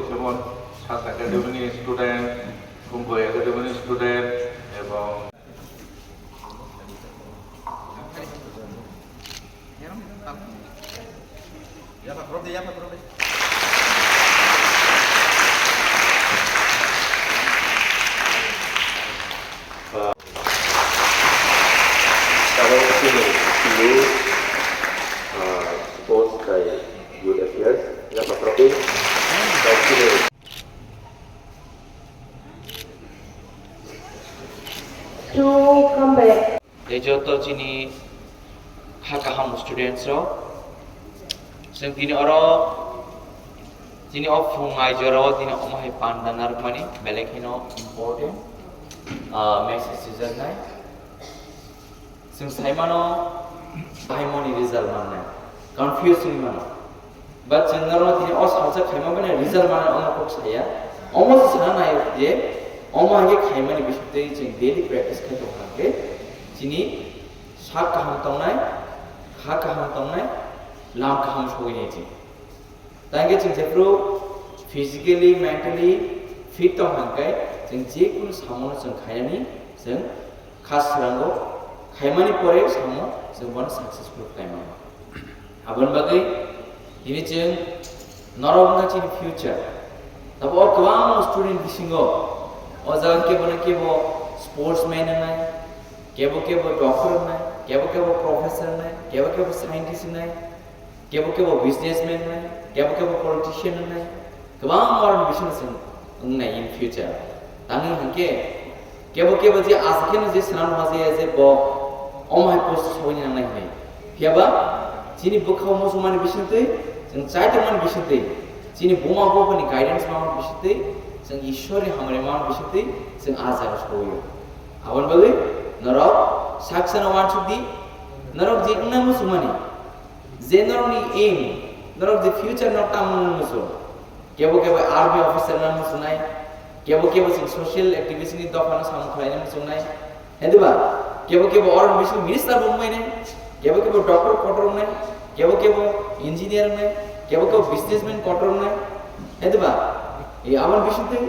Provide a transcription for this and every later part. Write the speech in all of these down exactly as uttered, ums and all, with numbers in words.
Jemon Sat Academy ni student, Kumboi Academy ni student, ebong Sabang sini dulu, uh, sports by youth affairs, ya, Pak Robi. Sabang sini. To come back. Tei joto chini kha kaham students rok, chwng tini oro chini o phung ai jora o tini omo hai panda narwkmani belai kheno important, ah, message rijaknai. Chwng sai mano, bahai moni result mannai, confuse wngwi mano. But chwng norokno tini o salsa khaima bai result manai omo kok saya. Omo se sana nai je omo hai khe khaimani bisingtwi chwng daily practice khai tong kha khe chini sak kaham tongnai, kha kaham tongnai, lam kaham sogwi nai chwng. Tangkhe chwng jephru physically, mentally fit tong kha khe chwng je kunu samono chwng khainani chwng kha srango khaimani pore samo chwng bono successful khlai mano. Aboni bagwi tini chwng norok wngkha chini future. Tabo o kwbangma student bisingo o jaga kebo na kebo sportsman wngnai, kebo kebo doctor wngnai, kebo kebo professor wngnai, kebo kebo scientist wngnai, kebo kebo businessman wngnai, kebo kebo politician wngnai, kwbang borokni bisingo chwng wngnai in future. Tamni hwnkhe kebo kebo je aswk kheno je swnam rwma je, je bo omo hai post sogwi nangnai hwnwi. Phiyaba chini bwkhao muchungmani bisingtwi, chwng chai tongmani bisingtwi, chini buma bupani guidance mangmani bisingtwi, chwng Ishwarni hamari mangmani bisingtwi chwng ah jaga sogwi o. Aboni bagwi norok sak sana uansuk di, norok je wngna muchungmani, je norokni aim, norok je future no tamo wngna muchung, kebo kebo army officer wngna muchungnai, kebo kebo chwng social activist ni dophano samung khlaina muchungnai, hediba kebo kebo oroni bising minister bo wngmai nai, kebo kebo doctor kotor wngnai, kebo kebo engineer wngnai, kebo kebo businessman kotor wngnai, hediba e aboni bisingtwi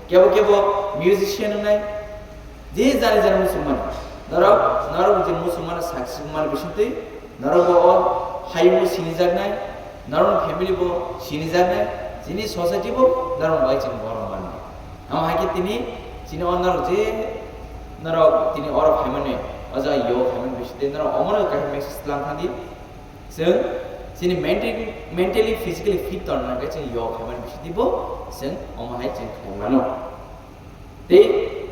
kebo kebo musician wngnai, je jani jani muchungmani, norok, norok je muchungmani success wngmani bisingtwi, norok bo o hayungo sinijaknai, norokni family bo sinijaknai, chini society bo norok bai chini borom mannai. Amo hai khe tini chini o norok je norok tini oro phaimani, o jaga yo phaimani bisingtwi norok omono kaisa message tlang thangdi. Chwng chini mentally, mentally, physically fit tongna khe chini yo phaimani bisingtwi bo chwng omo hai chwng khlai mano. Tei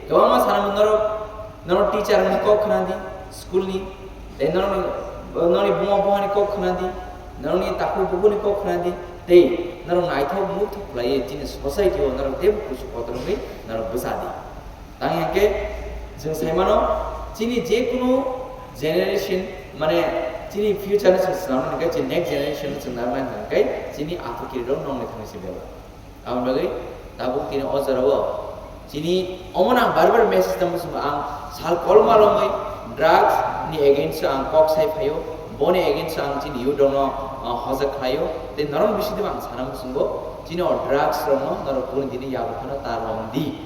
kwbangma sana norok, norok teacher ni kok khna di, school ni, tei norok, norok ni buma buha ni kok khna di, norok ni takhuk bukhuk ni kok khna di, tei norok naithok muthok khlai chini society o norok teibo kusu kotor wngwi norok bwsa di. Tang hwnkhe chwng sai mano chini je kunu generation, mane chini future no chwng swnam hwnkhe chini next generation no chwng narwknai hwnkhe chini athukiri rok nongni thangwi se bebak. Aboni bagwi tabuk tini o jorao chini omono ang bar bar message tangwi swngo, ang sal kolma romwi drugs ni against o ang kok sai phaio, boni against o ang chini youth rokno, ah, hojak khlaio, tei norokni bisingtwibo ang sana muchungo, chini o drugs rokno norok kunu dini yago phano ta romdi.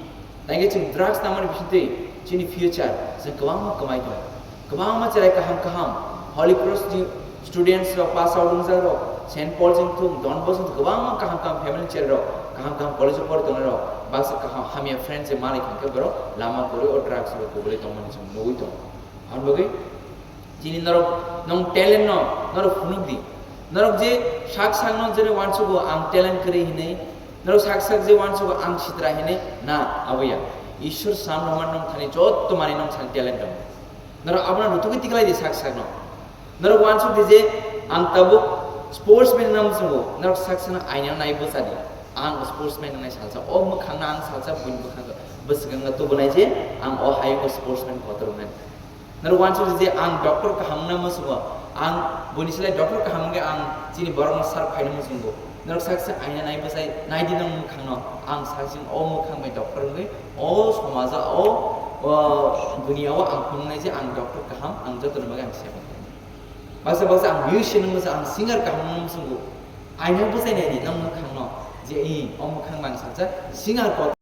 Tangkhe chwng drugs nangmani bisingtwi chini future chwng kwbangma kwmai tongo. Kwbangma cherai kaham kaham Holy Cross ni students rok, pass out wngjak rok, Saint Paul chwng thung, Don Bosco kwbangma kaham kaham family cherai rok, kaham kaham college o pori tongnai rok, baksa kaham hamya friend se manwi kha khe borok lama kwrwi o drugs rok kubulwi tongmani chwng nugwi tongo. Aboni bagwi chini norok, nong talent no norok phunuk di. Norok je sak sak no je uansugo ang talent kwrwi hinwi, norok sak sak je uansugo ang sitra hinwi, na, abo ya. Ishwar sam rwmani nong thani jotto manwi nong thani talent tongo. Norok abono rutugwi tikhlai di sak sakno. Norok uansuk di je ang tabuk sportsman wngna muchungo, norok sak sakno aina nai bwsa di. Ang sportsman wngnai salsa, o mwkhangno ang salsa buini bwkhang bwswkangno tubunai je ang o hayungo sportsman kotor wngnai. Norok uansuk di je ang doctor kaham wngna muchungo, ang buini slai doctor kaham wngwi ang chini borokno serve khaina muchungo. Norok sak sak aina nai bwsai nai di nang mwkhangno, ang sak sing o mwkhang bai doctor wngwi o somajo o, o duniya o ang phunuknai je ang doctor kaham, ang jotono bagwi ang seba khainai. Baksa baksa ang musician wngmasa ang singer kaham wngmasa wngkhu. Aino bwsai nai di nang mwkhangno. I, o mwkhang mangsajak, singar kotor.